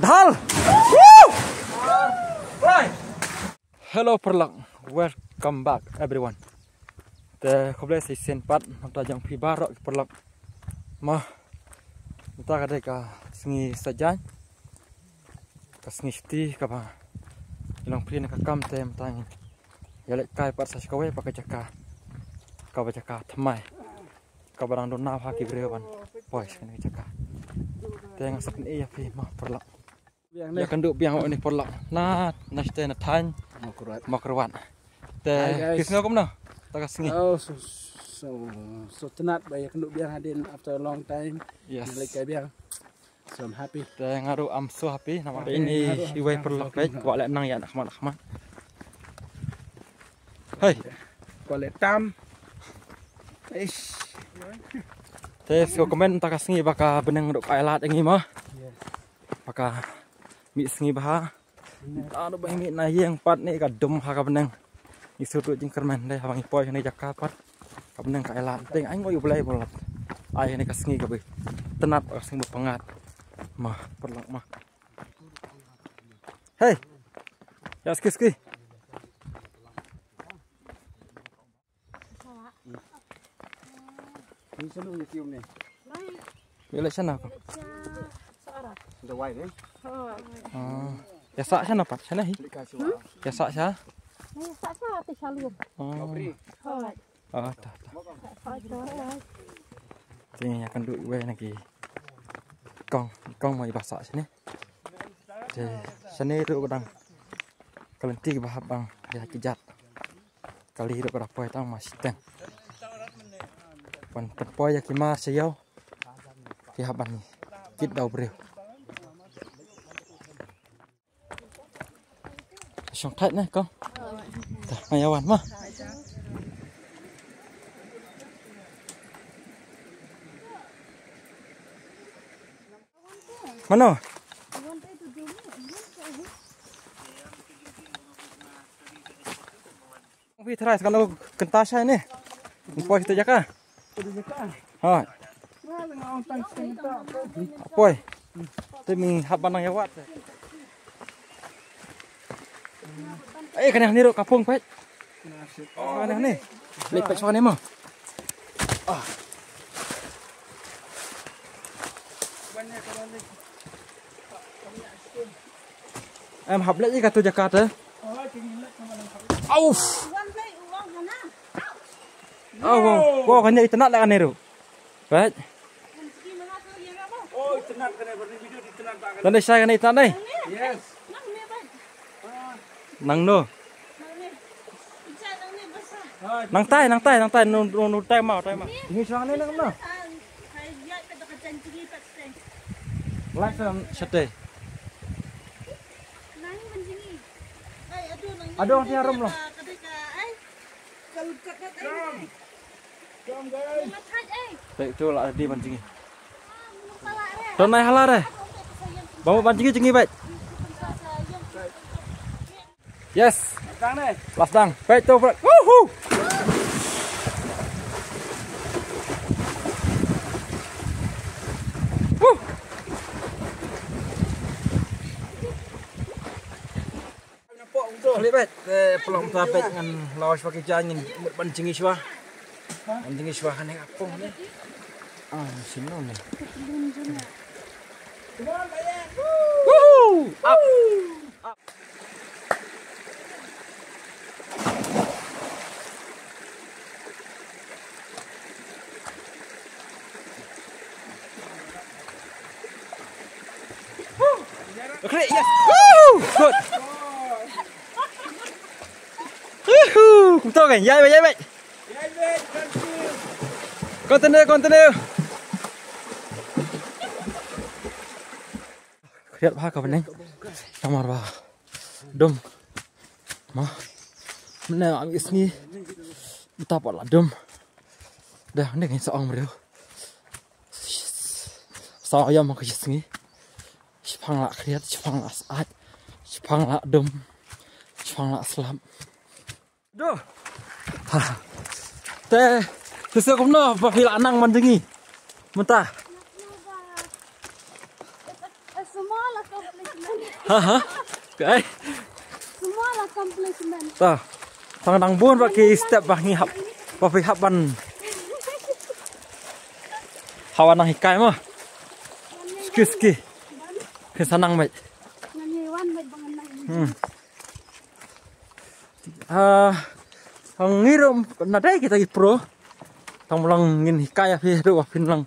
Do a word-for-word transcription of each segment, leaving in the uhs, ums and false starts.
Dhal. Woo! Hello paralok, welcome back everyone. Te khublei sa shisien pat na ka bynta jong phi baroh ki paralok. Mo, mynta ka dei ka sngi Saitjaiñ, ka sngi shuti kaba ngi long free na ka kam, te mynta ngin ïaleit kai pat sa sha kawei pat ka jaka, kaba jaka thymmai, kaba dang don nang ha ki briew ban poi sha kane ka jaka. Te nga sa pyni ïa phi mo paralok. Biang ne. Ïakynduh biang une paralok. Na, na shatei na thaiñ Mawkyrwat. Mawkyrwat. Te, hi, guys. Phi sngew kumno mynta ka sngi? Oh, so, so, so tynnad ba ïakynduh biang hadien after a long time. Yes. Nga leit kai biang. So I'm happy. Te nga ruh I'm so happy namar ini iwei paralok, peit, kwah leh nang ïa na khmat na khmat. Hei. Kwah leh tam. Eish. Te shu comment mynta ka sngi ba ka bneng ruh ka ailad ïa ngi mo. Yes. Ba ka mih sngi bha. Mynta ruh ba ngi mih na ïing pat ne ka dum ha ka bneng. Ngi shu tuh jingkyrmen dei haba ngi poi shane jaka pat ka bneng ka ailad. Te ai nguh ïa U Blei ba u la ai kane ka sngi kaba tynnad, ka sngi ba pyngngad. Mo paralok mo. Hei. Ïa ski ski. Ni sanu ni tium ni. Ïa leh shano ko? Ïa wai ni. Ah. Ïa sah shano pat? Shano hi? Ïa sah sha? Ïa sah sha te sha lium. Oh. Oh, ta, ta. Te ïakynduh iwei na ki kong, kong mo iba sah shane. Te shane ruh ka dang ka lynti ba hap ban ïa ki jat. Kali ruh ka da poi tang ma shiteng. Ban pynpoi ïa ki mar sha ïew. Ki hap ban kit da u briew. Shong thait ne kong. Ta, nga ïa wan mo. Mano? Phi tharai sa kano kynta shai ne. Poi kita jaka. Hoi. Poi. Te mi hap ban nang ïa wad. Eh, kane ni ruh ka pung peit. Kane ni. Leit peit shwa ne mo. Ah. Em hap leit ïa katu jaka te. Auf. Au, wow, wow, kane itynnad la kane ruh. Right. Kane shai kane itynnad ne. Yes. Nang no. Nang tai, nang tai, nang tai, no, no, no, tai mau, tai mau. Ini shwa ne nang no. Lai sa shate. Adong ti harum lo. Te tu la di ban jngi. Don nai hala re. Ba ban jngi jngi bait. Yes. Dang ne. Last dang. Peit tu, peit. Woohoo. Woo. Klik bait. Eh, pelong ta bait ngan law shwa ki jaiñ, ngin mut ban jngi shwa. Ban jngi shwa kane ka pung ne. Ah, sino ne. Woohoo! Up. Up. Okay, yes. Woo! Good. Woohoo! Kumto kan, ïai beit, ïai beit. Continue, continue. Khriat bha ka bneng. Namar ba dum. Ma. Mynne am isngi. Mynta pat la dum. Da, ne kan sa ong briew. Sa ïa ma ka sngi. Shipang la khriat, shipang la sat, shipang la dum, shipang la slap. Do. Ha. Te, te sa kumno ba phi la nang ban jngi mynta? Ha ha. Kai. Small accomplishment. Ta. Tang dang bun ba ki step ba ngi hap. Ba phi hap ban. Hawa nang hikai mo. Ski ski. Ki sanang mai. Ngan ngi wan mai bangan nang. Hmm. Ah, ngi ruh nadai kita ki pro. Tang lang ngin hikai ïa phi ruh phin lang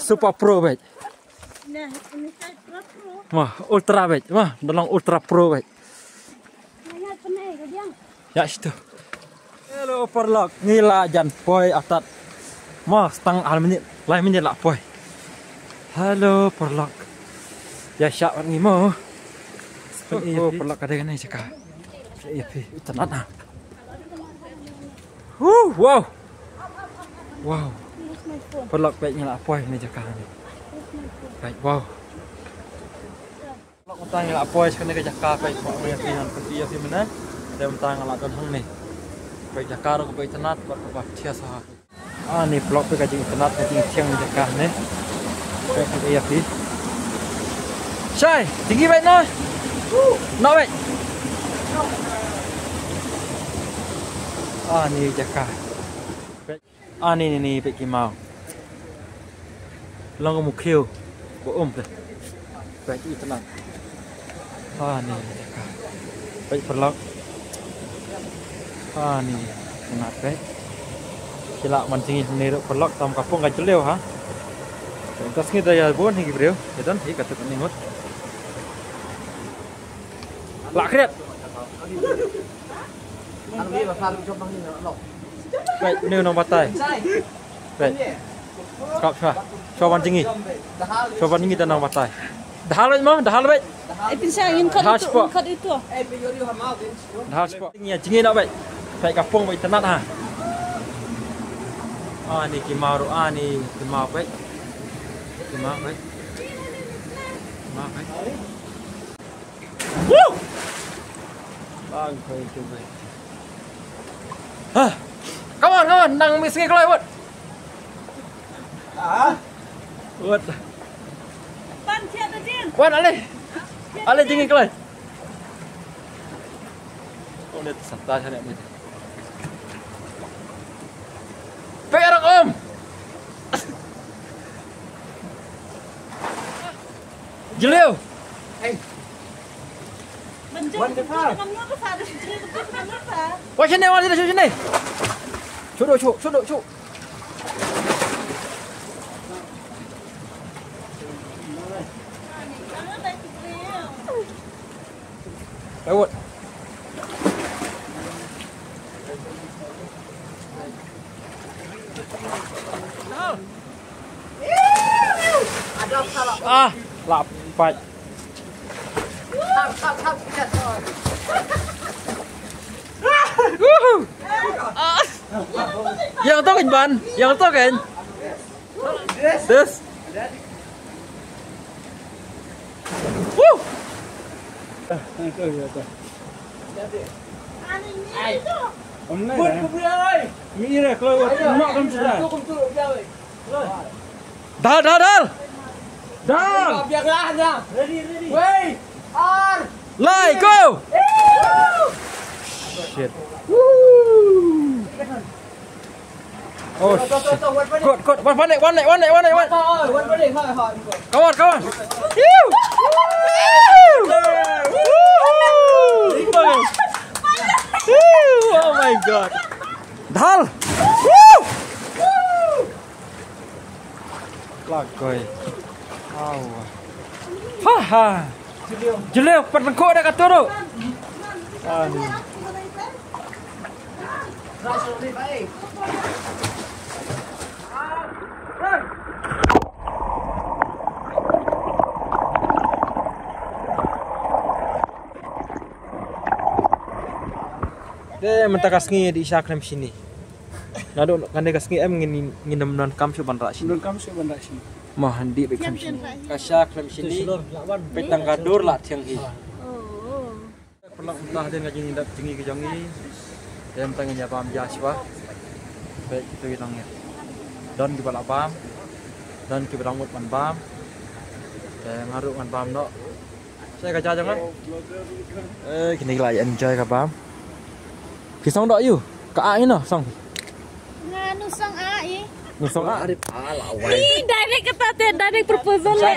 super pro bad. Nah, ini kai pro pro. Wah, ultra bad. Wah, dalang ultra pro bad. Nanya pernah ke dia? Ya situ. Hello paralok, ngi la jan poi atat. Mo stang ar minit, lai minit la poi. Hello paralok. Ya syak ngi mo. Oh, paralok ada kan ni cakap. Ya pi, itu nak nah. Huh, wow. Wow. Paralok pek ngi la poi ni jaka ni. Pek wow. Paralok mynta ngi la poi sha kane ka jaka pek pek ngi ïa phi nan pek ïa phi mynne. Te mynta ngi la don hangne. Pek jaka ruh ka pek tnat bad ka ba thiah sa. Ani paralok pek ka jingtnat ka jingthiang jaka ne. Pek pek ïa phi. Shai, tinggi bad na. Na bad. Ani jaka. Ani ni ni pek ki maw. Long ka mukhiu. Ba um te. Pek i tnat. Ani jaka. Pek paralok. Ani tnat pek. Ki la man jngi hangne ruh paralok tam ka pung ka jylliew ha. Pek ta sngi da ïa bun hi ki briew. Ïa don hi ka tuk ni ngut. La kriat. Pek ni nong batai. Pek. Kap sha. Sha wan jngi. Sha wan jngi da nong batai. Dahal bad mo, dahal bad. Eh, pinsa in kat Dahal itu, spot. In kat itu. Dahal spot. Jngi jngi na bad. Pek ka pung bad tnat ha. Ani ki maw ruh ani ki maw pek. Ki maw pek. Ki maw pek. Woo! Bang koi tu bai. Ha. Come on, come on. Nang mi sngi kloi wot. Ah. Wot. Pan siap tu jin. Wan ale. Ale jngi kloi. Oh, ni santa sana ni. Pek arang om. Jylliew. Hey. Wan ke pa. Wan sini, wan sini, sini. Shudu, shu, shudu, shu. Lewat. Ah, lapat. Woohoo. Ah. Yang tu kan ban, yang tu kan. This. Woo. Om na. Mi ira kalau mak kam sudah. Dal, dal, dal. Dal. Ready, ready. Wei. Ar. Lai, go. Shit. Woo. Oh, shit. Good, good. One, one, one, one, one, one, one. Come on, come on. Woo. Woo. Oh my God. Dal. Woo. Lagoi. Au. Ha ha. Jylliew, pat lengkok dah kata tu. Ani. Te mynta ka sngi dei sha khlem shini. Naduh kane ka sngi em ngin, ngin ym donkam shuh ban rah shini. Donkam shuh ban rah shini. Mo hynrei bad khlem shini. Ka sha khlem shini. Peit tang ka dur la thiang hi. Paralok mynta hadien ka jingdap jngi ka jong ngi. Te mynta ngin ïa bam ja shuwa. Peit kitu ki nong ïa. Don kiba la bam. Don kiba dang mut ban bam. Eh, nga ruh ngan bam noh. Sa ka ja jong nga. Eh, kine ki la enjoy ka bam. Ki song doh ïu. Ka a ino song. Nga nu song a i. Nu song a. Ih, direct kata te, direct proposal le.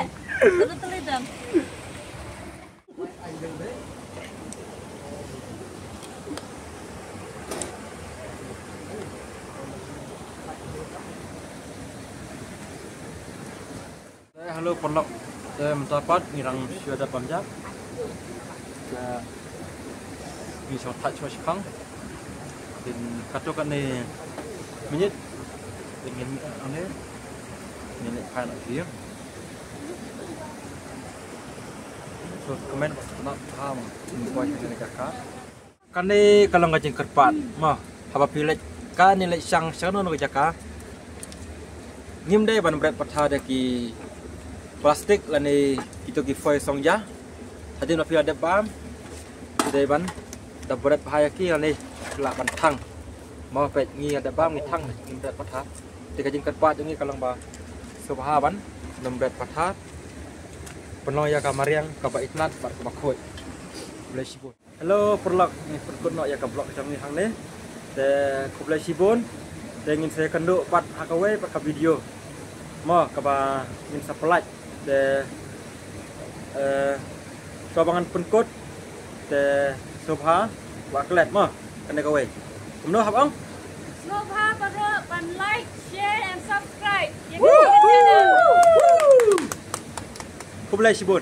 Eh, hello paralok. Eh, mynta pat ngi dang shu dep bam ja. Eh, ngi shong thait shuwa shipang. Din katto katne minit. Din ngin, eh, ane. Ngin leit phai noh sha ïing. So, comment bad sngewthuh bha mo. Ngin poi sha kane ka jaka. Kane ka long ka jingkyrpad mo, haba phi leit kane leit shang shano shano ka jaka, ngim dei ban bret pathar da ki plastik lane kito ki foil song ja. Hadien ba phi la dep bam, phi dei ban da bret bha ïa ki lane phi lah ban thang. Mo, peit ngi la dep bam ngi thang, ngim bret pathar. Te ka jingkyrpad jong ngi ka long ba sngewbha ban nym bret pathar. Pynlong ïa ka mariang kaba itynnad bad kaba khuid. Khublei shibun. Hello paralok, ngi pynkut noh ïa ka vlog jong ngi hangne. Te khublei shibun. Te ngin sa ïakynduh pat ha kawei pat ka video mo kaba ngin sa pynlait. Te, eh, to ba ngan pynkut. Te sngewbha ba klet mo kane kawei. Kumno hap ong? Sngewbha baroh ban like, share and subscribe ïa ka channel. Khublei shibun.